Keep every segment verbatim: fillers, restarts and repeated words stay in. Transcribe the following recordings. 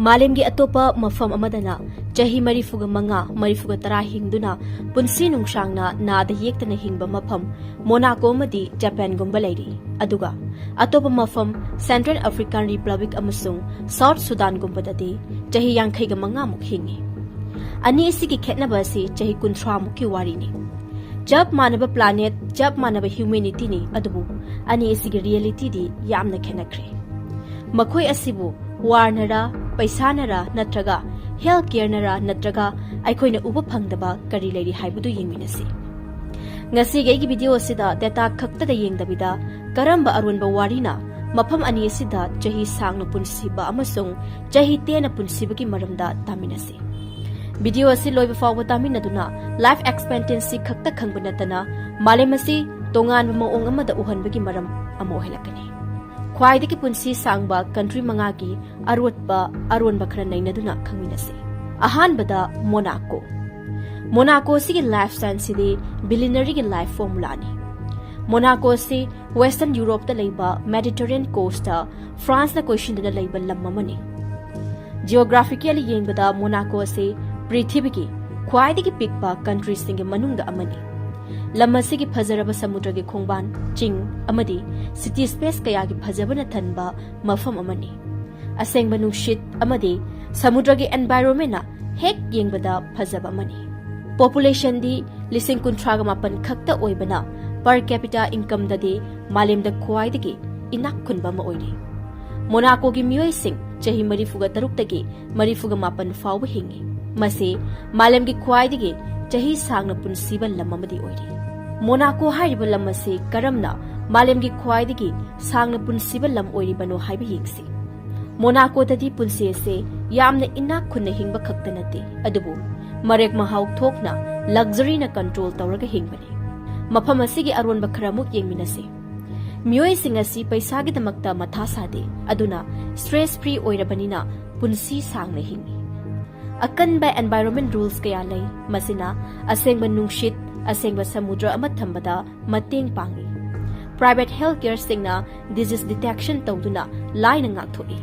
ꯃꯥꯂꯦꯝꯒꯤ ꯑꯇꯣꯞꯄ ꯃꯐꯝ ꯑꯃꯗꯅ ꯆꯍꯤ ꯃꯔꯤꯐꯨꯒ ꯃꯉꯥ, ꯃꯔꯤꯐꯨꯒ ꯇꯔꯥ ꯍꯤꯡꯗꯨꯅ ꯄꯨꯟꯁꯤ ꯅꯨꯡꯁꯥꯡꯅ ꯅꯥꯗ ꯌꯦꯛꯇꯅ ꯍꯤꯡꯕ ꯃꯐꯝ ꯃꯣꯅꯥꯀꯣ ꯑꯃꯗꯤ ꯖꯄꯥꯟꯒꯨꯝꯕ ꯂꯩꯔꯤ꯫ ꯑꯗꯨꯒ ꯑꯇꯣꯞꯄ ꯃꯐꯝ Central African Republic ꯑꯃꯁꯨꯡ South Sudanꯒꯨꯝꯕꯗꯗꯤ ꯆꯍꯤ ꯌꯥꯡꯈꯩꯒ ꯃꯉꯥꯃꯨꯛ ꯍꯤꯡꯉꯤ꯫ ꯑꯅꯤ ꯑꯁꯤꯒꯤ ꯈꯦꯠꯅꯕ ꯑꯁꯤ ꯆꯍꯤ ꯀꯨꯟꯊ꯭ꯔꯥꯃꯨꯛꯀꯤ ꯋꯥꯔꯤꯅꯤ꯫ ꯆꯞ ꯃꯥꯟꯅꯕ planet, ꯆꯞ ꯃꯥꯟꯅꯕ humanityꯅꯤ, ꯑꯗꯨꯕꯨ ꯑꯅꯤ ꯑꯁꯤꯒꯤ realityꯗꯤ ꯌꯥꯝꯅ ꯈꯦꯠꯅꯈ꯭ꯔꯦ꯫ ꯃꯈꯣꯏ ꯑꯁꯤꯕꯨ warꯅꯔ, ꯄꯩꯁꯥꯅꯔ, ꯅꯠꯇ꯭ꯔꯒ health careꯅꯔ, ꯅꯠꯇ꯭ꯔꯒ ꯑꯩꯈꯣꯏꯅ ꯎꯕ ꯐꯪꯗꯕ ꯀꯔꯤ ꯂꯩꯔꯤ ꯍꯥꯏꯕꯗꯨ ꯌꯦꯡꯃꯤꯟꯅꯁꯤ꯫ ꯉꯁꯤꯒꯤ ꯑꯩꯒꯤ video ꯑꯁꯤꯗ data ꯈꯛꯇꯗ ꯌꯦꯡꯗꯕꯤꯗ ꯀꯔꯝꯕ ꯑꯔꯣꯟꯕ ꯋꯥꯔꯤꯅ ꯃꯐꯝ ꯑꯅꯤ ꯑꯁꯤꯗ ꯆꯍꯤ ꯁꯥꯡꯅ ꯄꯨꯟꯁꯤꯕ ꯑꯃꯁꯨꯡ ꯆꯍꯤ ꯇꯦꯟꯅ ꯄꯨꯟꯁꯤꯕꯒꯤ ꯃꯔꯝꯗ ꯇꯥꯃꯤꯟꯅꯁꯤ꯫ Video ꯑꯁꯤ ꯂꯣꯏꯕ ꯐꯥꯎꯕ ꯇꯥꯃꯤꯟꯅꯗꯨꯅ life expectancy ꯈꯛꯇ ꯈꯪꯕ ꯅꯠꯇꯅ ꯃꯥꯂꯦꯝ ꯑꯁꯤ ꯇꯣꯉꯥꯟꯕ ꯃꯑꯣꯡ ꯑꯃꯗ ꯎꯍꯟꯕꯒꯤ ꯃꯔꯝ ꯑꯃ ꯑꯣꯏꯍꯜꯂꯛꯀꯅꯤ꯫ ꯈ꯭ꯋꯥꯏꯗꯒꯤ ꯄꯨꯟꯁꯤ ꯁꯥꯡꯕ country ꯃꯉꯥꯒꯤ ꯑꯔꯣꯠꯄ ꯑꯔꯣꯟꯕ ꯈꯔ ꯅꯩꯅꯗꯨꯅ ꯈꯪꯃꯤꯟꯅꯁꯤ꯫ ꯑꯍꯥꯟꯕꯗ ꯃꯣꯅꯥꯀꯣ꯫ ꯃꯣꯅꯥꯀꯣ ꯑꯁꯤꯒꯤ lifestyle ꯑꯁꯤꯗꯤ billionaireꯒꯤ life formulaꯅꯤ꯫ ꯃꯣꯅꯥꯀꯣ ꯑꯁꯤ Western Europeꯇ ꯂꯩꯕ Mediterranean coastꯇ Franceꯅ ꯀꯣꯏꯁꯤꯟꯗꯨꯅ ꯂꯩꯕ ꯂꯝ ꯑꯃꯅꯤ꯫ Geographically ꯌꯦꯡꯕꯗ ꯃꯣꯅꯥꯀꯣ ꯑꯁꯤ ꯄ꯭ꯔꯤꯊꯤꯕꯤꯒꯤ ꯈ꯭ꯋꯥꯏꯗꯒꯤ ꯄꯤꯛꯄ countryꯁꯤꯡꯒꯤ ꯃꯅꯨꯡꯗ ꯑꯃꯅꯤ꯫ ꯂꯝ ꯑꯁꯤꯒꯤ ꯐꯖꯔꯕ ꯁꯃꯨꯗ꯭ꯔꯒꯤ ꯈꯣꯡꯕꯥꯟ, ꯆꯤꯡ ꯑꯃꯗꯤ city space ꯀꯌꯥꯒꯤ ꯐꯖꯕꯅ ꯊꯟꯕ ꯃꯐꯝ ꯑꯃꯅꯤ꯫ ꯑꯁꯦꯡꯕ ꯅꯨꯡꯁꯤꯠ ꯑꯃꯗꯤ ꯁꯃꯨꯗ꯭ꯔꯒꯤ environmentꯅ ꯍꯦꯛ ꯌꯦꯡꯕꯗ ꯐꯖꯕ ꯑꯃꯅꯤ꯫ Populationꯗꯤ ꯂꯤꯁꯤꯡ ꯀꯨꯟꯊ꯭ꯔꯥꯒ ꯃꯥꯄꯟ ꯈꯛꯇ ꯑꯣꯏꯕꯅ per capita incomeꯗꯗꯤ ꯃꯥꯂꯦꯝꯗ ꯈ꯭ꯋꯥꯏꯗꯒꯤ ꯏꯅꯥꯛ ꯈꯨꯟꯕ ꯑꯃ ꯑꯣꯏꯔꯤ꯫ ꯃꯣꯅꯥꯀꯣꯒꯤ ꯃꯤꯑꯣꯏꯁꯤꯡ ꯆꯍꯤ ꯃꯔꯤꯐꯨꯒ ꯇꯔꯨꯛꯇꯒꯤ ꯃꯔꯤꯐꯨꯒ ꯃꯥꯄꯟ ꯐꯥꯎꯕ ꯍꯤꯡꯏ꯫ ꯃꯁꯤ ꯃꯥꯂꯦꯝꯒꯤ ꯈ꯭ꯋꯥꯏꯗꯒꯤ ꯆꯍꯤ ꯁꯥꯡꯅ ꯄꯨꯟꯁꯤꯕ ꯂꯝ ꯑꯃꯗꯤ ꯑꯣꯏꯔꯤ꯫ ꯃꯣꯅꯥꯀꯣ ꯍꯥꯏꯔꯤꯕ ꯂꯝ ꯑꯁꯤ ꯀꯔꯝꯅ ꯃꯥꯂꯦꯝꯒꯤ ꯈ꯭ꯋꯥꯏꯗꯒꯤ ꯁꯥꯡꯅ ꯄꯨꯟꯁꯤꯕ ꯂꯝ ꯑꯣꯏꯔꯤꯕꯅꯣ ꯍꯥꯏꯕ ꯌꯦꯡꯁꯤ꯫ ꯃꯣꯅꯥꯀꯣꯗꯗꯤ ꯄꯨꯟꯁꯤ ꯑꯁꯤ ꯌꯥꯝꯅ ꯏꯅꯥꯛ ꯈꯨꯟꯅ ꯍꯤꯡꯕ ꯈꯛꯇ ꯅꯠꯇꯦ, ꯑꯗꯨꯕꯨ ꯃꯔꯦꯛ ꯃꯍꯥꯎ ꯊꯣꯛꯅ luxuryꯅ control ꯇꯧꯔꯒ ꯍꯤꯡꯕꯅꯤ꯫ ꯃꯐꯝ ꯑꯁꯤꯒꯤ ꯑꯔꯣꯟꯕ ꯈꯔꯃꯨꯛ ꯌꯦꯡꯃꯤꯟꯅꯁꯤ꯫ ꯃꯤꯑꯣꯏꯁꯤꯡ ꯑꯁꯤ ꯄꯩꯁꯥꯒꯤꯗꯃꯛꯇ ꯃꯊꯥ ꯁꯥꯗꯦ, ꯑꯗꯨꯅ stress free ꯑꯣꯏꯔꯕꯅꯤꯅ ꯄꯨꯟꯁꯤ ꯁꯥꯡꯅ ꯍꯤꯡꯏ꯫ ꯑꯀꯟꯕ environment rules ꯀꯌꯥ ꯂꯩ, ꯃꯁꯤꯅ ꯑꯁꯦꯡꯕ ꯅꯨꯡꯁꯤꯠ, ꯑꯁꯦꯡꯕ ꯁꯃꯨꯗ꯭ꯔ ꯑꯃ ꯊꯝꯕꯗ ꯃꯇꯦꯡ ꯄꯥꯡꯏ꯫ Private health careꯁꯤꯡꯅ disease detection ꯇꯧꯗꯨꯅ ꯂꯥꯏꯅ ꯉꯥꯛꯊꯣꯛꯏ꯫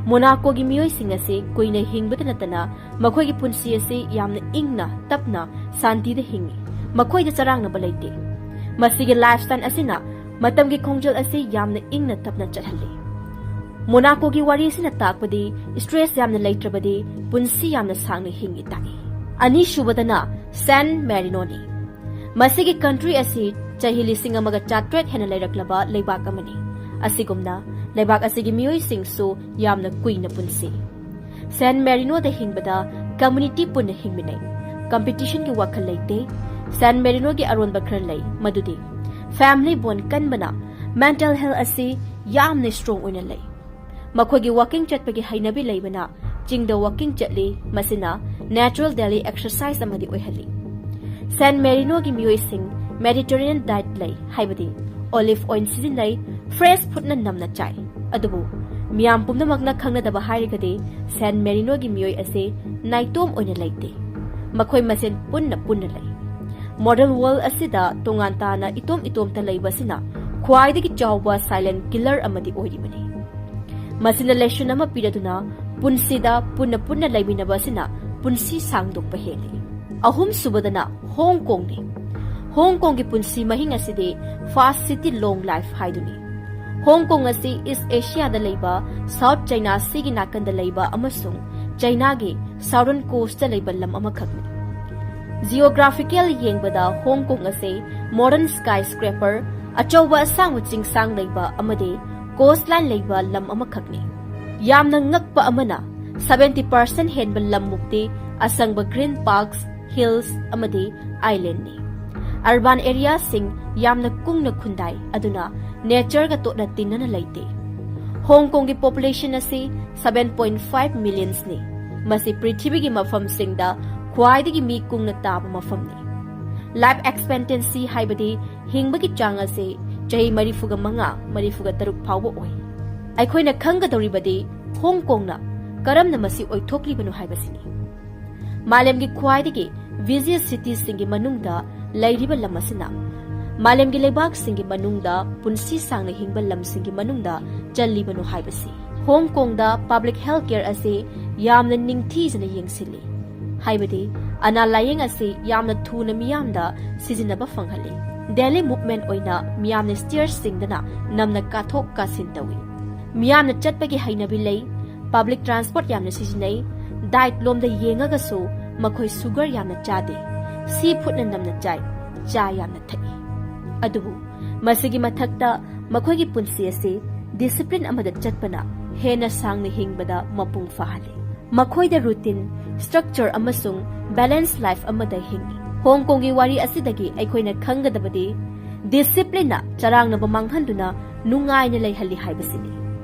ꯃꯣꯅꯥꯀꯣꯒꯤ ꯃꯤꯑꯣꯏꯁꯤꯡ ꯑꯁꯤ ꯀꯨꯏꯅ ꯍꯤꯡꯕꯇ ꯅꯠꯇꯅ ꯃꯈꯣꯏꯒꯤ ꯄꯨꯟꯁꯤ ꯑꯁꯤ ꯌꯥꯝꯅ ꯏꯪꯅ ꯇꯞꯅ ꯁꯥꯟꯇꯤꯗ ꯍꯤꯡꯏ꯫ ꯃꯈꯣꯏꯗ ꯆꯔꯥꯡꯅꯕ ꯂꯩꯇꯦ꯫ ꯃꯁꯤꯒꯤ lifestyle ꯑꯁꯤꯅ ꯃꯇꯝꯒꯤ ꯈꯣꯡꯖꯦꯜ ꯑꯁꯤ ꯌꯥꯝꯅ ꯏꯪꯅ ꯇꯞꯅ ꯆꯠꯍꯜꯂꯤ꯫ ꯃꯣꯅꯥꯀꯣꯒꯤ ꯋꯥꯔꯤ ꯑꯁꯤꯅ ꯇꯥꯛꯄꯗꯤ stress ꯌꯥꯝꯅ ꯂꯩꯇ꯭ꯔꯕꯗꯤ ꯄꯨꯟꯁꯤ ꯌꯥꯝꯅ ꯁꯥꯡꯅ ꯍꯤꯡꯏ ꯇꯥꯛꯏ꯫ ꯑꯅꯤꯁꯨꯕꯗꯅ ꯁꯦꯟ ꯃꯦꯔꯤꯅꯣꯅꯤ꯫ ꯃꯁꯤꯒꯤ country ꯑꯁꯤ ꯆꯍꯤ ꯂꯤꯁꯤꯡ ꯑꯃꯒ ꯆꯥꯇ꯭ꯔꯦꯠ ꯍꯦꯟꯅ ꯂꯩꯔꯛꯂꯕ ꯂꯩꯕꯥꯛ ꯑꯃꯅꯤ꯫ ꯑꯁꯤꯒꯨꯝꯅ ꯂꯩꯕꯥꯛ ꯑꯁꯤꯒꯤ ꯃꯤꯑꯣꯏꯁꯤꯡꯁꯨ ꯌꯥꯝꯅ ꯀꯨꯏꯅ ꯄꯨꯟꯁꯤ꯫ ꯁꯦꯟ ꯃꯦꯔꯤꯅꯣꯗ ꯍꯤꯡꯕꯗ community ꯄꯨꯟꯅ ꯍꯤꯡꯃꯤꯟꯅꯩ꯫ Competitionꯒꯤ ꯋꯥꯈꯜ ꯂꯩꯇꯦ꯫ ꯁꯦꯟ ꯃꯦꯔꯤꯅꯣꯒꯤ ꯑꯔꯣꯟꯕ ꯈꯔ ꯂꯩ, ꯃꯗꯨꯗꯤ family bond ꯀꯟꯕꯅ mental health ꯑꯁꯤ ꯌꯥꯝꯅ strong ꯑꯣꯏꯅ ꯂꯩ꯫ ꯃꯈꯣꯏꯒꯤ walking ꯆꯠꯄꯒꯤ ꯍꯩꯅꯕꯤ ꯂꯩꯕꯅ ꯆꯤꯡꯗ walking ꯆꯠꯂꯤ, ꯃꯁꯤꯅ natural daily exercise ꯑꯃꯗꯤ ꯑꯣꯏꯍꯜꯂꯤ꯫ ꯁꯦꯟ ꯃꯦꯔꯤꯅꯣꯒꯤ ꯃꯤꯑꯣꯏꯁꯤꯡ Mediterranean diet ꯂꯩ, ꯍꯥꯏꯕꯗꯤ olive oil ꯁꯤꯖꯤꯟꯅꯩ, fresh foodꯅ ꯅꯝꯅ ꯆꯥꯏ꯫ ꯑꯗꯨꯕꯨ ꯃꯤꯌꯥꯝ ꯄꯨꯝꯅꯃꯛꯅ ꯈꯪꯅꯗꯕ ꯍꯥꯏꯔꯒꯗꯤ ꯁꯦꯟ ꯃꯦꯔꯤꯅꯣꯒꯤ ꯃꯤꯑꯣꯏ ꯑꯁꯤ ꯅꯥꯏꯇꯣꯝ ꯑꯣꯏꯅ ꯂꯩꯇꯦ꯫ ꯃꯈꯣꯏ ꯃꯁꯦꯟ ꯄꯨꯟꯅ ꯄꯨꯟꯅ ꯂꯩ꯫ Modern world ꯑꯁꯤꯗ ꯇꯣꯉꯥꯟ ꯇꯥꯅ ꯏꯇꯣꯝ ꯏꯇꯣꯝꯇ ꯂꯩꯕ ꯑꯁꯤꯅ ꯈ꯭ꯋꯥꯏꯗꯒꯤ ꯆꯥꯎꯕ silent killer ꯑꯃꯗꯤ ꯑꯣꯏꯔꯤꯕꯅꯤ꯫ ꯃꯁꯤꯅ lesson ꯑꯃ ꯄꯤꯔꯗꯨꯅ ꯄꯨꯟꯁꯤꯗ ꯄꯨꯟꯅ ꯄꯨꯟꯅ ꯂꯩꯃꯤꯟꯅꯕ ꯑꯁꯤꯅ ꯄꯨꯟꯁꯤ ꯁꯥꯡꯗꯣꯛꯄ ꯍꯦꯜꯂꯤ꯫ ꯑꯍꯨꯝꯁꯨꯕꯗꯅ ꯍꯣꯡ ꯀꯣꯡꯅꯤ꯫ ꯍꯣꯡ ꯀꯣꯡꯒꯤ ꯄꯨꯟꯁꯤ ꯃꯍꯤꯡ ꯑꯁꯤꯗꯤ fast city long life ꯍꯥꯏꯗꯨꯅꯤ꯫ ꯍꯣꯡ ꯀꯣꯡ ꯑꯁꯤ East Asiaꯗ ꯂꯩꯕ South China Seaꯒꯤ ꯅꯥꯀꯟꯗ ꯂꯩꯕ ꯑꯃꯁꯨꯡ Chinaꯒꯤ southern coastꯇ ꯂꯩꯕ ꯂꯝ ꯑꯃꯈꯛꯅꯤ꯫ Geographical ꯌꯦꯡꯕꯗ ꯍꯣꯡ ꯀꯣꯡ ꯑꯁꯤ modern skyscraper, ꯑꯆꯧꯕ ꯑꯁꯥꯡꯕ ꯆꯤꯡꯁꯥꯡ ꯂꯩꯕ ꯑꯃꯗꯤ coastline ꯂꯩꯕ ꯂꯝ ꯑꯃꯈꯛꯅꯤ꯫ ꯌꯥꯝꯅ ꯉꯛꯄ ꯑꯃꯅ, seventy percent ꯍꯦꯟꯕ ꯂꯝꯃꯨꯛꯇꯤ ꯑꯁꯪꯕ green parks, hills ꯑꯃꯗꯤ islandꯅꯤ꯫ Urban areaꯁꯤꯡ ꯌꯥꯝꯅ ꯀꯨꯡꯅ ꯈꯨꯟꯗꯥꯏ, ꯑꯗꯨꯅ natureꯒ ꯇꯣꯠꯅ ꯇꯤꯟꯅꯅ ꯂꯩꯇꯦ꯫ ꯍꯣꯡ ꯀꯣꯡꯒꯤ population ꯑꯁꯤ seven point five millionsꯅꯤ꯫ ꯃꯁꯤ ꯄ꯭ꯔꯤꯊꯤꯕꯤꯒꯤ ꯃꯐꯝꯁꯤꯡꯗ ꯈ꯭ꯋꯥꯏꯗꯒꯤ ꯃꯤ ꯀꯨꯡꯅ ꯇꯥꯕ ꯃꯐꯝꯅꯤ꯫ Life expectancy ꯍꯥꯏꯕꯗꯤ ꯍꯤꯡꯕꯒꯤ ꯆꯥꯡ ꯑꯁꯤ ꯆꯍꯤ ꯃꯔꯤꯐꯨꯒ ꯃꯉꯥ, ꯃꯔꯤꯐꯨꯒ ꯇꯔꯨꯛ ꯐꯥꯎꯕ ꯑꯣꯏ꯫ ꯑꯩꯈꯣꯏꯅ ꯈꯪꯒꯗꯧꯔꯤꯕꯗꯤ ꯍꯣꯡ ꯀꯣꯡꯅ ꯀꯔꯝꯅ ꯃꯁꯤ ꯑꯣꯏꯊꯣꯛꯂꯤꯕꯅꯣ ꯍꯥꯏꯕꯁꯤꯅꯤ꯫ ꯃꯥꯂꯦꯝꯒꯤ ꯈ꯭ꯋꯥꯏꯗꯒꯤ busiest cityꯁꯤꯡꯒꯤ ꯃꯅꯨꯡꯗ ꯂꯩꯔꯤꯕ ꯂꯝ ꯑꯁꯤꯅ ꯃꯥꯂꯦꯝꯒꯤ ꯂꯩꯕꯥꯛꯁꯤꯡꯒꯤ ꯃꯅꯨꯡꯗ ꯄꯨꯟꯁꯤ ꯁꯥꯡꯅ ꯍꯤꯡꯕ ꯂꯝꯁꯤꯡꯒꯤ ꯃꯅꯨꯡꯗ ꯆꯜꯂꯤꯕꯅꯣ ꯍꯥꯏꯕꯁꯤ꯫ ꯍꯣꯡ ꯀꯣꯡꯗ ꯄꯕ꯭ꯂꯤꯛ ꯍꯦꯜꯊ ꯀꯦꯌꯔ ꯑꯁꯤ ꯌꯥꯝꯅ ꯅꯤꯡꯊꯤꯖꯅ ꯌꯦꯡꯁꯤꯜꯂꯤ, ꯍꯥꯏꯕꯗꯤ ꯑꯅꯥ ꯂꯥꯌꯦꯡ ꯑꯁꯤ ꯌꯥꯝꯅ ꯊꯨꯅ ꯃꯤꯌꯥꯝꯗ ꯁꯤꯖꯤꯟꯅꯕ ꯐꯪꯍꯜꯂꯤ꯫ ꯗꯦꯂꯤ ꯃꯨꯚꯃꯦꯟꯠ ꯑꯣꯏꯅ ꯃꯤꯌꯥꯝꯅ ꯁ꯭ꯇꯤꯌꯔꯁ ꯆꯤꯡꯗꯅ ꯅꯝꯅ ꯀꯥꯊꯣꯛ ꯀꯥꯁꯤꯟ ꯇꯧꯏ꯫ ꯃꯤꯌꯥꯝꯅ ꯆꯠꯄꯒꯤ ꯍꯩꯅꯕꯤ ꯂꯩ, ꯄꯕ꯭ꯂꯤꯛ ꯇ꯭ꯔꯥꯟꯁꯄꯣꯔꯠ ꯌꯥꯝꯅ ꯁꯤꯖꯤꯟꯅꯩ, ꯗꯥꯏꯠ ꯂꯣꯝꯗ ꯌꯦꯡꯉꯒꯁꯨ ꯃꯈꯣꯏ ꯁꯨꯒꯔ ꯌꯥꯝꯅ ꯆꯥꯗꯦ, ꯁꯤ ꯐꯨꯗꯅ ꯅꯝꯅ ꯆꯥꯏ, ꯆꯥ ꯌꯥꯝꯅ ꯊꯛꯏ꯫ ꯑꯗꯨꯕꯨ ꯃꯁꯤꯒꯤ ꯃꯊꯛꯇ ꯃꯈꯣꯏꯒꯤ ꯄꯨꯟꯁꯤ ꯑꯁꯤ ꯗꯤꯁꯤꯄ꯭ꯂꯤꯟ ꯑꯃꯗ ꯆꯠꯄꯅ ꯍꯦꯟꯅ ꯁꯥꯡꯅ ꯍꯤꯡꯕꯗ ꯃꯄꯨꯡ ꯐꯥꯍꯜꯂꯤ꯫ ꯃꯈꯣꯏꯗ ꯔꯨꯇꯤꯟ, ꯁ꯭ꯇ꯭ꯔꯛꯆꯔ ꯑꯃꯁꯨꯡ ꯕꯦꯂꯦꯟꯁ ꯂꯥꯏꯐ ꯑꯃꯗ ꯍꯤꯡꯏ꯫ ꯍꯣꯡ ꯀꯣꯡꯒꯤ ꯋꯥꯔꯤ ꯑꯁꯤꯗꯒꯤ ꯑꯩꯈꯣꯏꯅ ꯈꯪꯒꯗꯕꯗꯤ ꯗꯤꯁꯤꯄ꯭ꯂꯤꯟꯅ ꯆꯔꯥꯡꯅꯕ ꯃꯥꯡꯍꯟꯗꯨꯅ ꯅꯨꯡꯉꯥꯏꯅ ꯂꯩꯍꯜꯂꯤ ꯍꯥꯏꯕꯁꯤꯅꯤ꯫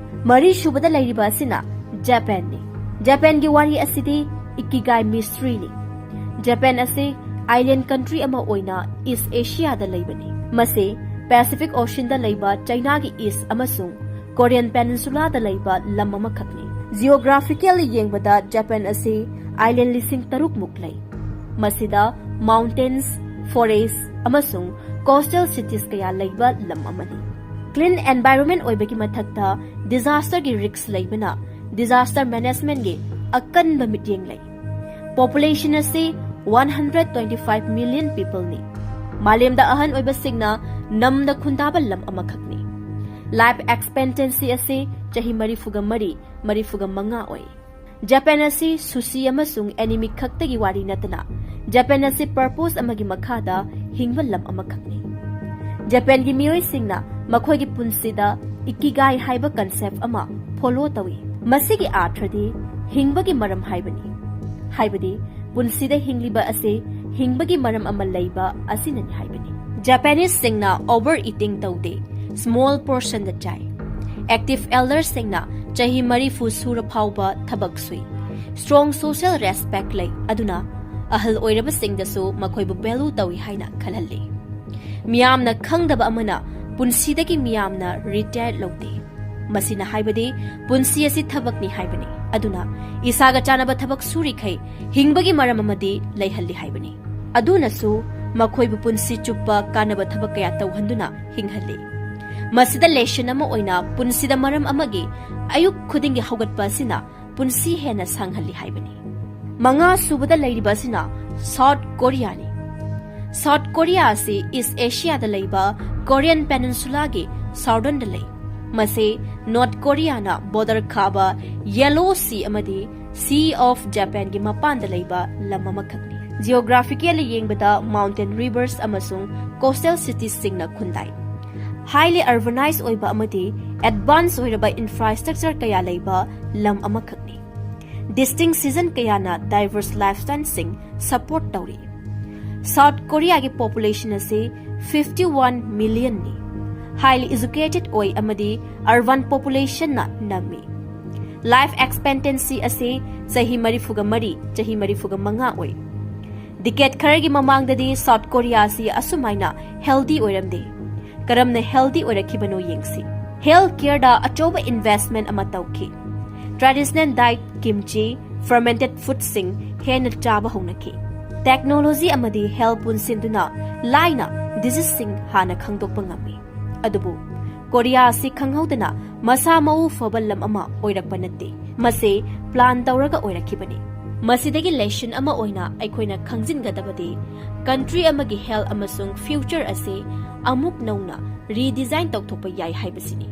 ꯃꯔꯤꯁꯨꯕꯗ ꯂꯩꯔꯤꯕ ꯑꯁꯤꯅ ꯖꯄꯥꯟꯅꯤ꯫ ꯖꯄꯥꯟꯒꯤ ꯋꯥꯔꯤ ꯑꯁꯤꯗꯤ ꯏꯀꯤꯒꯥꯏ ꯃꯤꯁꯇ꯭ꯔꯤꯅꯤ꯫ ꯖꯄꯥꯟ ꯑꯁꯤ ꯑꯥꯏꯂꯦꯟ ꯀꯟꯇ꯭ꯔꯤ ꯑꯃ ꯑꯣꯏꯅ ꯏꯁ ꯑꯦꯁꯤꯌꯥꯗ ꯂꯩꯕꯅꯤ꯫ ꯃꯁꯤ ꯄꯦꯁꯤꯐꯤꯛ ꯑꯣꯁꯤꯟꯗ ꯂꯩꯕ ꯆꯩꯅꯥꯒꯤ ꯏꯁ ꯑꯃꯁꯨꯡ ꯀꯣꯔꯤꯌꯟ ꯄꯦꯅꯤꯟꯁꯨꯂꯥꯗ ꯂꯩꯕ ꯂꯝ ꯑꯃꯈꯛꯅꯤ꯫ ꯖꯤꯑꯣꯒ꯭ꯔꯥꯐꯤꯀꯦꯜꯂꯤ ꯌꯦꯡꯕꯗ ꯖꯄꯥꯟ ꯑꯁꯤ ꯑꯥꯏꯂꯦꯟ ꯂꯤꯁꯤꯡ ꯇꯔꯨꯛ ꯃꯨꯛ ꯂꯩ꯫ ꯃꯁꯤꯗ ꯃꯥꯎꯟꯇꯦꯟꯁ, ꯐꯣꯔꯦꯁ ꯑꯃꯁꯨꯡ ꯀꯣꯁꯇꯦꯜ ꯁꯤꯇꯤꯁ ꯀꯌꯥ ꯂꯩꯕ ꯂꯝ ꯑꯃꯅꯤ꯫ ꯀ꯭ꯂꯤꯟ ꯑꯦꯟꯚꯥꯏꯔꯣꯟꯃꯦꯟꯠ ꯑꯣꯏꯕꯒꯤ ꯃꯊꯛꯇ ꯗꯤꯖꯥꯁꯇꯔꯒꯤ ꯔꯤꯁ꯭ꯛ ꯂꯩꯕꯅ ꯗꯤꯖꯥꯁꯇꯔ ꯃꯦꯅꯦꯖꯃꯦꯟꯠꯒꯤ ꯑꯀꯟꯕ ꯃꯤꯠꯌꯦꯡ ꯂꯩ꯫ ꯄꯣꯄꯨꯂꯦꯁꯟ ꯑꯁꯤ one hundred twenty five million ꯄꯤꯄꯜꯅꯤ꯫ ꯃꯥꯂꯦꯝꯗ ꯑꯍꯟ ꯑꯣꯏꯕꯁꯤꯡꯅ ꯅꯝꯅ ꯈꯨꯟꯗꯥꯕ ꯂꯝ ꯑꯃꯈꯛꯅꯤ꯫ ꯂꯥꯏꯐ ꯑꯦꯛꯁꯄꯦꯛꯇꯦꯟꯁꯤ ꯑꯁꯤ ꯆꯍꯤ ꯃꯔꯤꯐꯨꯒ ꯃꯔꯤ, ꯃꯔꯤꯐꯨꯒ ꯃꯉꯥ ꯑꯣꯏ꯫ ꯖꯄꯥꯟ ꯑꯁꯤ ꯁꯨꯁꯤ ꯑꯃꯁꯨꯡ ꯑꯦꯅꯤꯃꯤ ꯈꯛꯇꯒꯤ ꯋꯥꯔꯤ ꯅꯠꯇꯅ, ꯖꯄꯥꯟ ꯑꯁꯤ ꯄꯔꯄꯣꯁ ꯑꯃꯒꯤ ꯃꯈꯥꯗ ꯍꯤꯡꯕ ꯂꯝ ꯑꯃꯈꯛꯅꯤ꯫ ꯖꯄꯥꯟꯒꯤ ꯃꯤꯑꯣꯏꯁꯤꯡꯅ ꯃꯈꯣꯏꯒꯤ ꯄꯨꯟꯁꯤꯗ ꯏꯀꯤꯒꯥꯏ ꯍꯥꯏꯕ ꯀꯟꯁꯦꯞ ꯑꯃ ꯐꯣꯂꯣ ꯇꯧꯏ꯫ ꯃꯁꯤꯒꯤ ꯑꯥꯔꯊꯗꯤ ꯍꯤꯡꯕꯒꯤ ꯃꯔꯝ ꯍꯥꯏꯕꯅꯤ, ꯍꯥꯏꯕꯗꯤ ꯄꯨꯟꯁꯤꯗ ꯍꯤꯡꯂꯤꯕ ꯑꯁꯤ ꯍꯤꯡꯕꯒꯤ ꯃꯔꯝ ꯑꯃ ꯂꯩꯕ ꯑꯁꯤꯅꯅꯤ ꯍꯥꯏꯕꯅꯤ꯫ ꯖꯄꯥꯅꯤꯁꯁꯤꯡꯅ ꯑꯣꯚꯔ ꯏꯇꯤꯡ ꯇꯧꯗꯦ, ꯁ꯭ꯃꯣꯜ ꯄꯣꯔꯁꯟꯗ ꯆꯥꯏ꯫ ꯑꯦꯛꯇꯤꯚ ꯑꯦꯜꯗꯔꯁꯤꯡꯅ ꯆꯍꯤ ꯃꯔꯤꯐꯨ ꯁꯨꯔ ꯐꯥꯎꯕ ꯊꯕꯛ ꯁꯨꯏ꯫ ꯁ꯭ꯇ꯭ꯔꯣꯡ ꯁꯣꯁꯤꯌꯦꯜ ꯔꯦꯁꯄꯦꯛ ꯂꯩ, ꯑꯗꯨꯅ ꯑꯍꯜ ꯑꯣꯏꯔꯕꯁꯤꯡꯗꯁꯨ ꯃꯈꯣꯏꯕꯨ ꯚꯦꯂꯨ ꯇꯧꯏ ꯍꯥꯏꯅ ꯈꯜꯍꯜꯂꯤ꯫ ꯃꯤꯌꯥꯝꯅ ꯈꯪꯗꯕ ꯑꯃꯅ, ꯄꯨꯟꯁꯤꯗꯒꯤ ꯃꯤꯌꯥꯝꯅ ꯔꯤꯇꯥꯌꯔ ꯂꯧꯗꯦ꯫ ꯃꯁꯤꯅ ꯍꯥꯏꯕꯗꯤ ꯄꯨꯟꯁꯤ ꯑꯁꯤ ꯊꯕꯛꯅꯤ ꯍꯥꯏꯕꯅꯤ꯫ ꯑꯗꯨꯅ ꯏꯁꯥꯒ ꯆꯥꯟꯅꯕ ꯊꯕꯛ ꯁꯨꯔꯤꯈꯩ ꯍꯤꯡꯕꯒꯤ ꯃꯔꯝ ꯑꯃꯗꯤ ꯂꯩꯍꯜꯂꯤ ꯍꯥꯏꯕꯅꯤ꯫ ꯑꯗꯨꯅꯁꯨ ꯃꯈꯣꯏꯕꯨ ꯄꯨꯟꯁꯤ ꯆꯨꯞꯄ ꯀꯥꯟꯅꯕ ꯊꯕꯛ ꯀꯌꯥ ꯇꯧꯍꯟꯗꯨꯅ ꯍꯤꯡꯍꯜꯂꯤ꯫ ꯃꯁꯤꯗ lesson ꯑꯃ ꯑꯣꯏꯅ ꯄꯨꯟꯁꯤꯗ ꯃꯔꯝ ꯑꯃꯒꯤ ꯑꯌꯨꯛ ꯈꯨꯗꯤꯡꯒꯤ ꯍꯧꯒꯠꯄ ꯑꯁꯤꯅ ꯄꯨꯟꯁꯤ ꯍꯦꯟꯅ ꯁꯥꯡꯍꯜꯂꯤ ꯍꯥꯏꯕꯅꯤ꯫ ꯃꯉꯥ ꯁꯨꯕꯗ ꯂꯩꯔꯤꯕ ꯑꯁꯤꯅ South Koreaꯅꯤ꯫ South Korea ꯑꯁꯤ East Asiaꯗ ꯂꯩꯕ Korean Peninsulaꯒꯤ southernꯗ ꯂꯩ꯫ ꯃꯁꯤ North Koreaꯅ border ꯈꯥꯕ Yellow Sea ꯑꯃꯗꯤ Sea of Japanꯒꯤ ꯃꯄꯥꯟꯗ ꯂꯩꯕ ꯂꯝ ꯑꯃꯈꯛꯅꯤ꯫ Geographically ꯌꯦꯡꯕꯗ mountain rivers ꯑꯃꯁꯨꯡ coastal citiesꯁꯤꯡꯅ ꯈꯨꯟꯗꯥꯏ꯫ Highly urbanized ꯑꯣꯏꯕ ꯑꯃꯗꯤ advanced ꯑꯣꯏꯔꯕ infrastructure ꯀꯌꯥ ꯂꯩꯕ ꯂꯝ ꯑꯃꯈꯛꯅꯤ꯫ Distinct season ꯀꯌꯥꯅ diverse lifestyleꯁꯤꯡ support ꯇꯧꯔꯤ꯫ South Koreaꯒꯤ population ꯑꯁꯤ fifty one millionꯅꯤ꯫ Highly educated ꯑꯣꯏ ꯑꯃꯗꯤ urban populationꯅ ꯅꯝꯃꯤ꯫ Life expectancy ꯑꯁꯤ ꯆꯍꯤ ꯃꯔꯤꯐꯨꯒ ꯃꯔꯤ, ꯆꯍꯤ ꯃꯔꯤꯐꯨꯒ ꯃꯉꯥ ꯑꯣꯏ꯫ Decade ꯈꯔꯒꯤ ꯃꯃꯥꯡꯗꯗꯤ South Korea ꯑꯁꯤ ꯑꯁꯨꯃꯥꯏꯅ healthy ꯑꯣꯏꯔꯝꯗꯦ꯫ ꯀꯔꯝꯅ healthy ꯑꯣꯏꯔꯛꯈꯤꯕꯅꯣ ꯌꯦꯡꯁꯤ꯫ Health careꯗ ꯑꯆꯧꯕ investment ꯑꯃ ꯇꯧꯈꯤ꯫ Traditional diet, kimchi, fermented foodꯁꯤꯡ ꯍꯦꯟꯅ ꯆꯥꯕ ꯍꯧꯅꯈꯤ꯫ Technology ꯑꯃꯗꯤ health ꯄꯨꯟꯁꯤꯟꯗꯨꯅ ꯂꯥꯏꯅ diseaseꯁꯤꯡ ꯍꯥꯟꯅ ꯈꯪꯗꯣꯛꯄ ꯉꯝꯃꯤ꯫ ꯑꯗꯨꯕꯨ ꯀꯣꯔꯤꯌꯥ ꯑꯁꯤ ꯈꯪꯍꯧꯗꯅ ꯃꯁꯥ ꯃꯎ ꯐꯕ ꯂꯝ ꯑꯃ ꯑꯣꯏꯔꯛꯄ ꯅꯠꯇꯦ꯫ ꯃꯁꯤ plan ꯇꯧꯔꯒ ꯑꯣꯏꯔꯛꯈꯤꯕꯅꯤ꯫ ꯃꯁꯤꯗꯒꯤ lesson ꯑꯃ ꯑꯣꯏꯅ ꯑꯩꯈꯣꯏꯅ ꯈꯪꯖꯤꯟꯒꯗꯕꯗꯤ country ꯑꯃꯒꯤ health ꯑꯃꯁꯨꯡ future ꯑꯁꯤ ꯑꯃꯨꯛ ꯅꯧꯅ redesign ꯇꯧꯊꯣꯛꯄ ꯌꯥꯏ ꯍꯥꯏꯕꯁꯤꯅꯤ꯫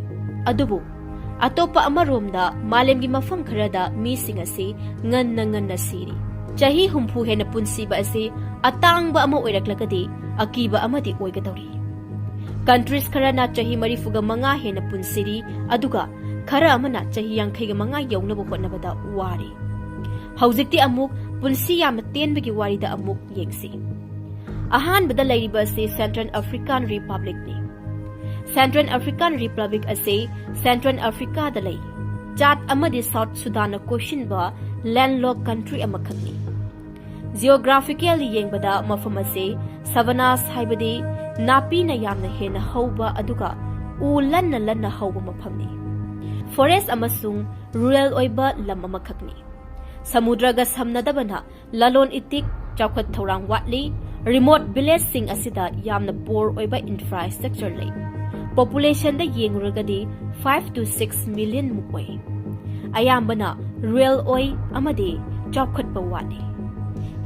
ꯑꯗꯨꯕꯨ ꯑꯇꯣꯞꯄ ꯑꯃꯔꯣꯝꯗ ꯃꯥꯂꯦꯝꯒꯤ ꯃꯐꯝ ꯈꯔꯗ ꯃꯤꯁꯤꯡ ꯑꯁꯤ ꯉꯟꯅ ꯉꯟꯅ ꯁꯤꯔꯤ꯫ ꯆꯍꯤ ꯍꯨꯝꯐꯨ ꯍꯦꯟꯅ ꯄꯨꯟꯁꯤꯕ ꯑꯁꯤ ꯑꯇꯥꯡꯕ ꯑꯃ ꯑꯣꯏꯔꯛꯂꯒꯗꯤ ꯑꯀꯤꯕ ꯑꯃꯗꯤ ꯑꯣꯏꯒꯗꯧꯔꯤ꯫ Countries ꯈꯔꯅ ꯆꯍꯤ ꯃꯔꯤꯐꯨꯒ ꯃꯉꯥ ꯍꯦꯟꯅ ꯄꯨꯟꯁꯤꯔꯤ, ꯑꯗꯨꯒ ꯈꯔ ꯑꯃꯅ ꯆꯍꯤ ꯌꯥꯡꯈꯩꯒ ꯃꯉꯥ ꯌꯧꯅꯕ ꯍꯣꯠꯅꯕꯗ ꯋꯥꯔꯤ꯫ ꯍꯧꯖꯤꯛꯇꯤ ꯑꯃꯨꯛ ꯄꯨꯟꯁꯤ ꯌꯥꯝꯅ ꯇꯦꯟꯕꯒꯤ ꯋꯥꯔꯤꯗ ꯑꯃꯨꯛ ꯌꯦꯡꯁꯤ꯫ ꯑꯍꯥꯟꯕꯗ ꯂꯩꯔꯤꯕ ꯑꯁꯤ Central African Republicꯅꯤ꯫ Central African Republic ꯑꯁꯤ Central Africaꯗ ꯂꯩ꯫ ꯆꯥꯗ ꯑꯃꯗꯤ South Sudanꯅ ꯀꯣꯏꯁꯤꯟꯕ landlocked country ꯑꯃꯈꯛꯅꯤ꯫ Geographically ꯌꯦꯡꯕꯗ ꯃꯐꯝ ꯑꯁꯤ savannas, ꯍꯥꯏꯕꯗꯤ ꯅꯥꯄꯤꯅ ꯌꯥꯝꯅ ꯍꯦꯟꯅ ꯍꯧꯕ ꯑꯗꯨꯒ ꯎ ꯂꯟꯅ ꯂꯟꯅ ꯍꯧꯕ ꯃꯐꯝꯅꯤ꯫ Forest ꯑꯃꯁꯨꯡ rural ꯑꯣꯏꯕ ꯂꯝ ꯑꯃꯈꯛꯅꯤ꯫ ꯁꯃꯨꯗ꯭ꯔꯒ ꯁꯝꯅꯗꯕꯅ ꯂꯂꯣꯟ ꯏꯇꯤꯛ, ꯆꯥꯎꯈꯠ ꯊꯧꯔꯥꯡ ꯋꯥꯠꯂꯤ꯫ Remote villageꯁꯤꯡ ꯑꯁꯤꯗ ꯌꯥꯝꯅ poor ꯑꯣꯏꯕ infrastructure ꯂꯩ꯫ Populationꯗ ꯌꯦꯡꯂꯨꯔꯒꯗꯤ five to six million ꯃꯨꯛ ꯑꯣꯏ꯫ ꯑꯌꯥꯝꯕꯅ rural ꯑꯣꯏ ꯑꯃꯗꯤ ꯆꯥꯎꯈꯠꯄ ꯋꯥꯠꯂꯤ꯫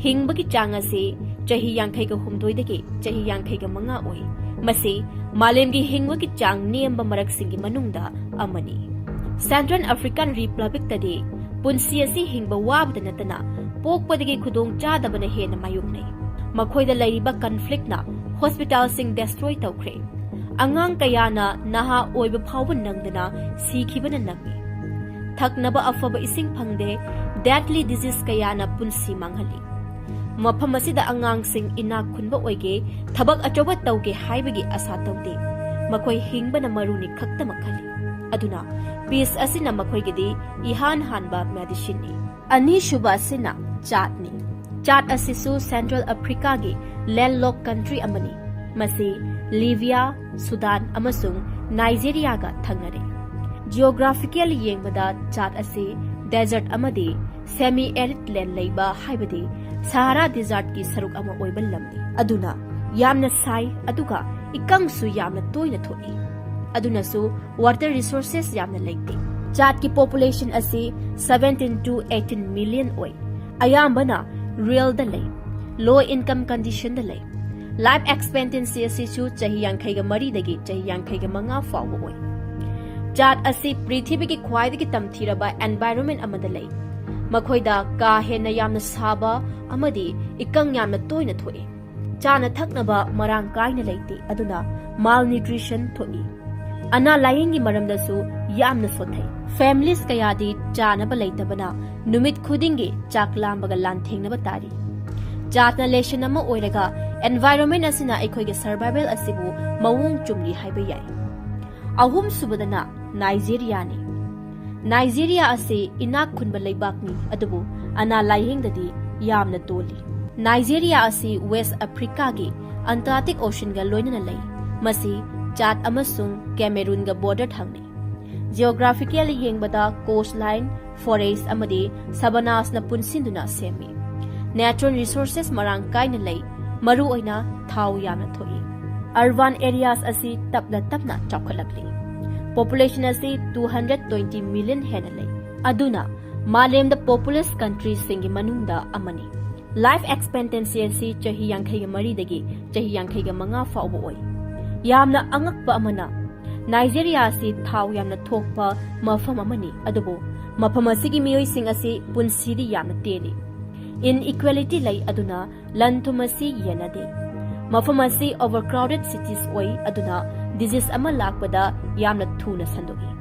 ꯍꯤꯡꯕꯒꯤ ꯆꯥꯡ ꯑꯁꯤ ꯆꯍꯤ ꯌꯥꯡꯈꯩꯒ ꯍꯨꯝꯗꯣꯏꯗꯒꯤ ꯆꯍꯤ ꯌꯥꯡꯈꯩꯒ ꯃꯉꯥ ꯑꯣꯏ꯫ ꯃꯁꯤ ꯃꯥꯂꯦꯝꯒꯤ ꯍꯤꯡꯕꯒꯤ ꯆꯥꯡ ꯅꯦꯝꯕ ꯃꯔꯛꯁꯤꯡꯒꯤ ꯃꯅꯨꯡꯗ ꯑꯃꯅꯤ꯫ Central African Republicꯇꯗꯤ ꯄꯨꯟꯁꯤ ꯑꯁꯤ ꯍꯤꯡꯕ ꯋꯥꯕꯗ ꯅꯠꯇꯅ ꯄꯣꯛꯄꯗꯒꯤ ꯈꯨꯗꯣꯡ ꯆꯥꯗꯕꯅ ꯍꯦꯟꯅ ꯃꯥꯌꯣꯛꯅꯩ꯫ ꯃꯈꯣꯏꯗ ꯂꯩꯔꯤꯕ conflictꯅ hospitalꯁꯤꯡ destroy ꯇꯧꯈ꯭ꯔꯦ꯫ ꯑꯉꯥꯡ ꯀꯌꯥꯅ ꯅꯍꯥ ꯑꯣꯏꯕ ꯐꯥꯎꯕ ꯅꯪꯗꯅ ꯁꯤꯈꯤꯕꯅ ꯅꯝꯃꯤ꯫ ꯊꯛꯅꯕ ꯑꯐꯕ ꯏꯁꯤꯡ ꯐꯪꯗꯦ꯫ Deadly disease ꯀꯌꯥꯅ ꯄꯨꯟꯁꯤ ꯃꯥꯡꯍꯜꯂꯤ꯫ ꯃꯐꯝ ꯑꯁꯤꯗ ꯑꯉꯥꯡꯁꯤꯡ ꯏꯅꯥꯛ ꯈꯨꯟꯕ ꯑꯣꯏꯒꯦ, ꯊꯕꯛ ꯑꯆꯧꯕ ꯇꯧꯒꯦ ꯍꯥꯏꯕꯒꯤ ꯑꯁꯥ ꯇꯧꯗꯦ꯫ ꯃꯈꯣꯏ ꯍꯤꯡꯕꯅ ꯃꯔꯨꯅꯤ ꯈꯛꯇꯃꯛ ꯈꯜꯂꯤ꯫ ꯑꯗꯨꯅ peace ꯑꯁꯤꯅ ꯃꯈꯣꯏꯒꯤꯗꯤ ꯏꯍꯥꯟ ꯍꯥꯟꯕ medicineꯅꯤ꯫ ꯑꯅꯤꯁꯨꯕ ꯑꯁꯤꯅ ꯆꯥꯗꯅꯤ꯫ ꯆꯥꯗ ꯑꯁꯤꯁꯨ Central Africaꯒꯤ landlocked country ꯑꯃꯅꯤ꯫ ꯃꯁꯤ ꯂꯤꯕꯤꯌꯥ, ꯁꯨꯗꯥꯟ ꯑꯃꯁꯨꯡ ꯅꯥꯏꯖꯦꯔꯤꯌꯥꯒ ꯊꯪꯅꯔꯦ꯫ Geographically ꯌꯦꯡꯕꯗ ꯆꯥꯗ ꯑꯁꯤ desert ꯑꯃꯗꯤ semi arid land ꯂꯩꯕ, ꯍꯥꯏꯕꯗꯤ ꯁꯍꯥꯔꯥ desertꯀꯤ ꯁꯔꯨꯛ ꯑꯃ ꯑꯣꯏꯕ ꯂꯝꯅꯤ꯫ ꯑꯗꯨꯅ ꯌꯥꯝꯅ ꯁꯥꯏ, ꯑꯗꯨꯒ ꯏꯀꯪꯁꯨ ꯌꯥꯝꯅ ꯇꯣꯏꯅ ꯊꯣꯛꯏ꯫ ꯑꯗꯨꯅꯁꯨ water resources ꯌꯥꯝꯅ ꯂꯩꯇꯦ꯫ ꯆꯥꯗꯀꯤ population ꯑꯁꯤ seventeen to eighteen million ꯑꯣꯏ꯫ ꯑꯌꯥꯝꯕꯅ ruralꯗ ꯂꯩ, low income conditionꯗ ꯂꯩ꯫ Life expectancy ꯑꯁꯤꯁꯨ ꯆꯍꯤ ꯌꯥꯡꯈꯩꯒ ꯃꯔꯤꯗꯒꯤ ꯆꯍꯤ ꯌꯥꯡꯈꯩꯒ ꯃꯉꯥ ꯐꯥꯎꯕ ꯑꯣꯏ꯫ ꯆꯥꯗ ꯑꯁꯤ ꯄ꯭ꯔꯤꯊꯤꯕꯤꯒꯤ ꯈ꯭ꯋꯥꯏꯗꯒꯤ ꯇꯝꯊꯤꯔꯕ environment ꯑꯃꯗ ꯂꯩ꯫ ꯃꯈꯣꯏꯗ ꯀꯥ ꯍꯦꯟꯅ ꯌꯥꯝꯅ ꯁꯥꯕ ꯑꯃꯗꯤ ꯏꯀꯪ ꯌꯥꯝꯅ ꯇꯣꯏꯅ ꯊꯣꯛꯏ꯫ ꯆꯥꯅ ꯊꯛꯅꯕ ꯃꯔꯥꯡ ꯀꯥꯏꯅ ꯂꯩꯇꯦ, ꯑꯗꯨꯅ malnutrition ꯊꯣꯛꯏ꯫ ꯑꯅꯥ ꯂꯥꯌꯦꯡꯒꯤ ꯃꯔꯝꯗꯁꯨ ꯌꯥꯝꯅ ꯁꯣꯊꯩ꯫ Families ꯀꯌꯥꯗꯤ ꯆꯥꯅꯕ ꯂꯩꯇꯕꯅ ꯅꯨꯃꯤꯠ ꯈꯨꯗꯤꯡꯒꯤ ꯆꯥꯛ ꯂꯥꯝꯕꯒ ꯂꯥꯟꯊꯦꯡꯅꯕ ꯇꯥꯔꯤ꯫ ꯆꯥꯗꯅ lesson ꯑꯃ ꯑꯣꯏꯔꯒ environment ꯑꯁꯤꯅ ꯑꯩꯈꯣꯏꯒꯤ survival ꯑꯁꯤꯕꯨ ꯃꯑꯣꯡ ꯆꯨꯝꯂꯤ ꯍꯥꯏꯕ ꯌꯥꯏ꯫ ꯑꯍꯨꯝꯁꯨꯕꯗꯅ ꯅꯥꯏꯖꯦꯔꯤꯌꯥꯅꯤ꯫ ꯅꯥꯏꯖꯦꯔꯤꯌꯥ ꯑꯁꯤ ꯏꯅꯥꯛ ꯈꯨꯟꯕ ꯂꯩꯕꯥꯛꯅꯤ, ꯑꯗꯨꯕꯨ ꯑꯅꯥ ꯂꯥꯌꯦꯡꯗꯗꯤ ꯌꯥꯝꯅ ꯇꯣꯜꯂꯤ꯫ ꯅꯥꯏꯖꯦꯔꯤꯌꯥ ꯑꯁꯤ West Africaꯒꯤ Atlantic Oceanꯒ ꯂꯣꯏꯅꯅ ꯂꯩ꯫ ꯃꯁꯤ ꯆꯥꯗ ꯑꯃꯁꯨꯡ ꯀꯦꯃꯦꯔꯨꯟꯒ border ꯊꯪꯅꯩ꯫ Geographically ꯌꯦꯡꯕꯗ coastline, forest ꯑꯃꯗꯤ savannaꯁꯅ ꯄꯨꯟꯁꯤꯟꯗꯨꯅ ꯁꯦꯝꯃꯤ꯫ Natural resources ꯃꯔꯥꯡ ꯀꯥꯏꯅ ꯂꯩ, ꯃꯔꯨꯑꯣꯏꯅ ꯊꯥꯎ ꯌꯥꯝꯅ ꯊꯣꯛꯏ꯫ Urban areas ꯑꯁꯤ ꯇꯞꯅ ꯇꯞꯅ ꯆꯥꯎꯈꯠꯂꯛꯂꯤ꯫ Population ꯑꯁꯤ two hundred twenty million ꯍꯦꯟꯅ ꯂꯩ꯫ ꯑꯗꯨꯅ ꯃꯥꯂꯦꯝꯗ populous countryꯁꯤꯡꯒꯤ ꯃꯅꯨꯡꯗ ꯑꯃꯅꯤ꯫ Life expectancy ꯑꯁꯤ ꯆꯍꯤ ꯌꯥꯡꯈꯩꯒ ꯃꯔꯤꯗꯒꯤ ꯆꯍꯤ ꯌꯥꯡꯈꯩꯒ ꯃꯉꯥ ꯐꯥꯎꯕ ꯑꯣꯏ꯫ ꯌꯥꯝꯅ ꯑꯉꯛꯄ ꯑꯃꯅ, ꯅꯥꯏꯖꯦꯔꯤꯌꯥ ꯑꯁꯤ ꯊꯥꯎ ꯌꯥꯝꯅ ꯊꯣꯛꯄ ꯃꯐꯝ ꯑꯃꯅꯤ, ꯑꯗꯨꯕꯨ ꯃꯐꯝ ꯑꯁꯤꯒꯤ ꯃꯤꯑꯣꯏꯁꯤꯡ ꯑꯁꯤ ꯄꯨꯟꯁꯤꯗꯤ ꯌꯥꯝꯅ ꯇꯦꯜꯂꯤ꯫ Inequality ꯂꯩ, ꯑꯗꯨꯅ ꯂꯟ ꯊꯨꯝ ꯑꯁꯤ ꯌꯦꯟꯅꯗꯦ꯫ ꯃꯐꯝ ꯑꯁꯤ overcrowded cities ꯑꯣꯏ, ꯑꯗꯨꯅ disease ꯑꯃ ꯂꯥꯛꯄꯗ ꯌꯥꯝꯅ ꯊꯨꯅ ꯁꯟꯗꯣꯛꯏ꯫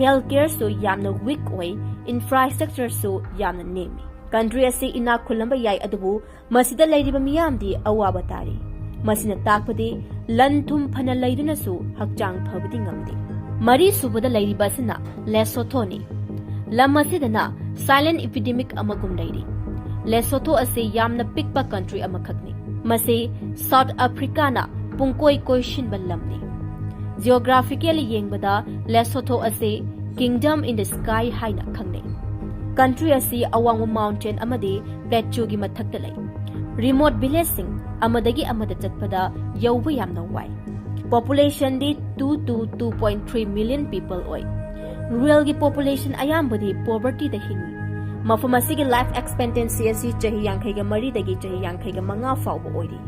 Health careꯁꯨ ꯌꯥꯝꯅ weak ꯑꯣꯏ, infrastructureꯁꯨ ꯌꯥꯝꯅ ꯅꯦꯝꯃꯤ꯫ Country ꯑꯁꯤ ꯏꯅꯥꯛ ꯈꯨꯜꯂꯝꯕ ꯌꯥꯏ, ꯑꯗꯨꯕꯨ ꯃꯁꯤꯗ ꯂꯩꯔꯤꯕ ꯃꯤꯌꯥꯝꯗꯤ ꯑꯋꯥꯕ ꯇꯥꯔꯤ꯫ ꯃꯁꯤꯅ ꯇꯥꯛꯄꯗꯤ ꯂꯟ ꯊꯨꯝ ꯐꯅ ꯂꯩꯗꯨꯅꯁꯨ ꯍꯛꯆꯥꯡ ꯐꯕꯗꯤ ꯉꯝꯗꯦ꯫ ꯃꯔꯤ ꯁꯨꯕꯗ ꯂꯩꯔꯤꯕ ꯑꯁꯤꯅ ꯂꯦꯁꯣꯊꯣꯅꯤ꯫ ꯂꯝ ꯑꯁꯤꯗꯅ silent epidemic ꯑꯃꯒꯨꯝ ꯂꯩꯔꯤ꯫ ꯂꯦꯁꯣꯊꯣ ꯑꯁꯤ ꯌꯥꯝꯅ ꯄꯤꯛꯄ country ꯑꯃꯈꯛꯅꯤ꯫ ꯃꯁꯤ South Africaꯅ ꯄꯨꯡꯀꯣꯏ ꯀꯣꯏꯁꯤꯟꯕ ꯂꯝꯅꯤ꯫ Geographically ꯌꯦꯡꯕꯗ ꯂꯦꯁꯣꯊꯣ ꯑꯁꯤ Kingdom in the Sky ꯍꯥꯏꯅ ꯈꯪꯅꯩ꯫ Country ꯑꯁꯤ ꯑꯋꯥꯡꯕ mountain ꯑꯃꯗꯤ plateauꯒꯤ ꯃꯊꯛꯇ ꯂꯩ꯫ Remote villageꯁꯤꯡ ꯑꯃꯗꯒꯤ ꯑꯃꯗ ꯆꯠꯄꯗ ꯌꯧꯕ ꯌꯥꯝꯅ ꯋꯥꯏ꯫ Populationꯗꯤ two to two point three million people ꯑꯣꯏ꯫ Ruralꯒꯤ population ꯑꯌꯥꯝꯕꯗꯤ povertyꯗ ꯍꯤꯡꯏ꯫ ꯃꯐꯝ ꯑꯁꯤꯒꯤ life expectancy ꯑꯁꯤ ꯆꯍꯤ ꯌꯥꯡꯈꯩꯒ ꯃꯔꯤꯗꯒꯤ ꯆꯍꯤ ꯌꯥꯡꯈꯩꯒ ꯃꯉꯥ ꯐꯥꯎꯕ ꯑꯣꯏꯔꯤ꯫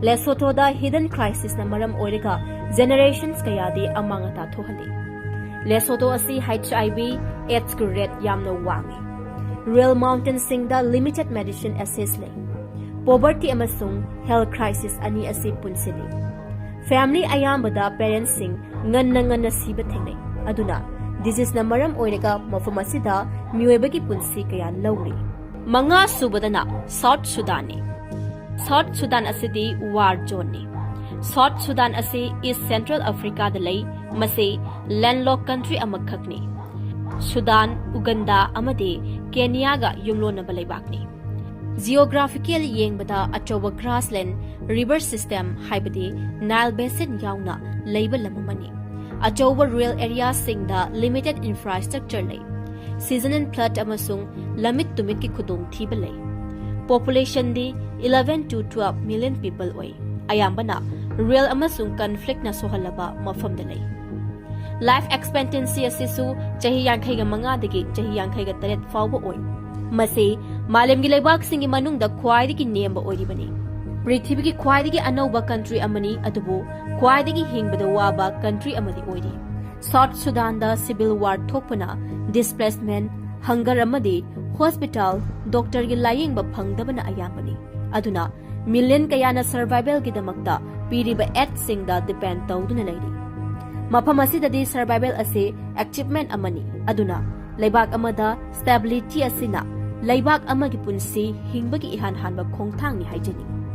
ꯂꯦꯁꯣꯊꯣꯗ hidden crisisꯅ ꯃꯔꯝ ꯑꯣꯏꯔꯒ generations ꯀꯌꯥꯗꯤ ꯑꯃꯥꯡ ꯑꯇꯥ ꯊꯣꯛꯍꯜꯂꯤ꯫ ꯂꯦꯁꯣꯊꯣ ꯑꯁꯤ HIV, AIDSꯀꯤ rate ꯌꯥꯝꯅ ꯋꯥꯡꯏ꯫ Rural mountainꯁꯤꯡꯗ limited medicine access ꯂꯩ꯫ Poverty ꯑꯃꯁꯨꯡ health crisis ꯑꯅꯤ ꯑꯁꯤ ꯄꯨꯟꯁꯤꯜꯂꯤ꯫ Family ꯑꯌꯥꯝꯕꯗ parentsꯁꯤꯡ ꯉꯟꯅ ꯉꯟꯅ ꯁꯤꯕ ꯊꯦꯡꯅꯩ꯫ ꯑꯗꯨꯅ diseaseꯅ ꯃꯔꯝ ꯑꯣꯏꯔꯒ ꯃꯐꯝ ꯑꯁꯤꯗ ꯃꯤꯑꯣꯏꯕꯒꯤ ꯄꯨꯟꯁꯤ ꯀꯌꯥ ꯂꯧꯔꯤ꯫ ꯃꯉꯥ ꯁꯨꯕꯗꯅ South Sudanꯅꯤ꯫ South Sudan ꯑꯁꯤꯗꯤ war zoneꯅꯤ꯫ South Sudan ꯑꯁꯤ East Central Africaꯗ ꯂꯩ꯫ ꯃꯁꯤ landlocked country ꯑꯃꯈꯛꯅꯤ꯫ Sudan, Uganda ꯑꯃꯗꯤ Kenyaꯒ ꯌꯨꯝꯂꯣꯟꯅꯕ ꯂꯩꯕꯥꯛꯅꯤ꯫ Geographical ꯌꯦꯡꯕꯗ ꯑꯆꯧꯕ grassland, river system ꯍꯥꯏꯕꯗꯤ Nile Basin ꯌꯥꯎꯅ ꯂꯩꯕ ꯂꯝ ꯑꯃꯅꯤ꯫ ꯑꯆꯧꯕ rural areaꯁꯤꯡꯗ limited infrastructure ꯂꯩ꯫ Seasonal flood ꯑꯃꯁꯨꯡ ꯂꯝꯃꯤꯠ ꯇꯨꯃꯤꯠꯀꯤ ꯈꯨꯗꯣꯡꯊꯤꯕ ꯂꯩ꯫ Populationꯗꯤ eleven to twelve million people ꯑꯣꯏ꯫ ꯑꯌꯥꯝꯕꯅ ꯔꯦꯜ ꯑꯃꯁꯨꯡ ꯀꯟꯐ꯭ꯂꯤꯛꯅ ꯁꯣꯛꯍꯜꯂꯕ ꯃꯐꯝꯗ ꯂꯩ꯫ ꯂꯥꯏꯐ ꯑꯦꯛꯁꯄꯦꯛꯇꯦꯟꯁꯤ ꯑꯁꯤꯁꯨ ꯆꯍꯤ ꯌꯥꯡꯈꯩꯒ ꯃꯉꯥꯗꯒꯤ ꯆꯍꯤ ꯌꯥꯡꯈꯩꯒ ꯇꯔꯦꯠ ꯐꯥꯎꯕ ꯑꯣꯏ꯫ ꯃꯁꯤ ꯃꯥꯂꯦꯝꯒꯤ ꯂꯩꯕꯥꯛꯁꯤꯡꯒꯤ ꯃꯅꯨꯡꯗ ꯈ꯭ꯋꯥꯏꯗꯒꯤ ꯅꯦꯝꯕ ꯑꯣꯏꯔꯤꯕꯅꯤ꯫ ꯄ꯭ꯔꯤꯊꯤꯕꯤꯒꯤ ꯈ꯭ꯋꯥꯏꯗꯒꯤ ꯑꯅꯧꯕ ꯀꯟꯇ꯭ꯔꯤ ꯑꯃꯅꯤ, ꯑꯗꯨꯕꯨ ꯈ꯭ꯋꯥꯏꯗꯒꯤ ꯍꯤꯡꯕꯗ ꯋꯥꯕ ꯀꯟꯇ꯭ꯔꯤ ꯑꯃꯗꯤ ꯑꯣꯏꯔꯤ꯫ ꯁꯥꯎꯠ ꯁꯨꯗꯥꯟꯗ ꯁꯤꯚꯤꯜ ꯋꯥꯔ ꯊꯣꯛꯄꯅ ꯗꯤꯁꯄ꯭ꯂꯦꯁꯃꯦꯟ, ꯍꯪꯒꯔ ꯑꯃꯗꯤ ꯍꯣꯁꯄꯤꯇꯥꯜ, ꯗꯣꯛꯇꯔꯒꯤ ꯂꯥꯌꯦꯡꯕ ꯐꯪꯗꯕꯅ ꯑꯌꯥꯝꯕꯅꯤ꯫ ꯑꯗꯨꯅ ꯃꯤꯂꯤꯌꯟ ꯀꯌꯥꯅ ꯁꯔꯚꯥꯏꯚꯦꯜꯒꯤꯗꯃꯛꯇ ꯄꯤꯔꯤꯕ ꯑꯦꯗꯁꯤꯡꯗ ꯗꯤꯄꯦꯟ ꯇꯧꯗꯨꯅ ꯂꯩꯔꯤ꯫ ꯃꯐꯝ ꯑꯁꯤꯗꯗꯤ ꯁꯔꯚꯥꯏꯚꯦꯜ ꯑꯁꯤ ꯑꯦꯆꯤꯚꯃꯦꯟ ꯑꯃꯅꯤ꯫ ꯑꯗꯨꯅ ꯂꯩꯕꯥꯛ ꯑꯃꯗ ꯁ꯭ꯇꯦꯕꯤꯂꯤꯇꯤ ꯑꯁꯤꯅ ꯂꯩꯕꯥꯛ ꯑꯃꯒꯤ ꯄꯨꯟꯁꯤ ꯍꯤꯡꯕꯒꯤ ꯏꯍꯥꯟ ꯍꯥꯟꯕ ꯈꯣꯡꯊꯥꯡꯅꯤ ꯍꯥꯏꯖꯅꯤꯡꯏ꯫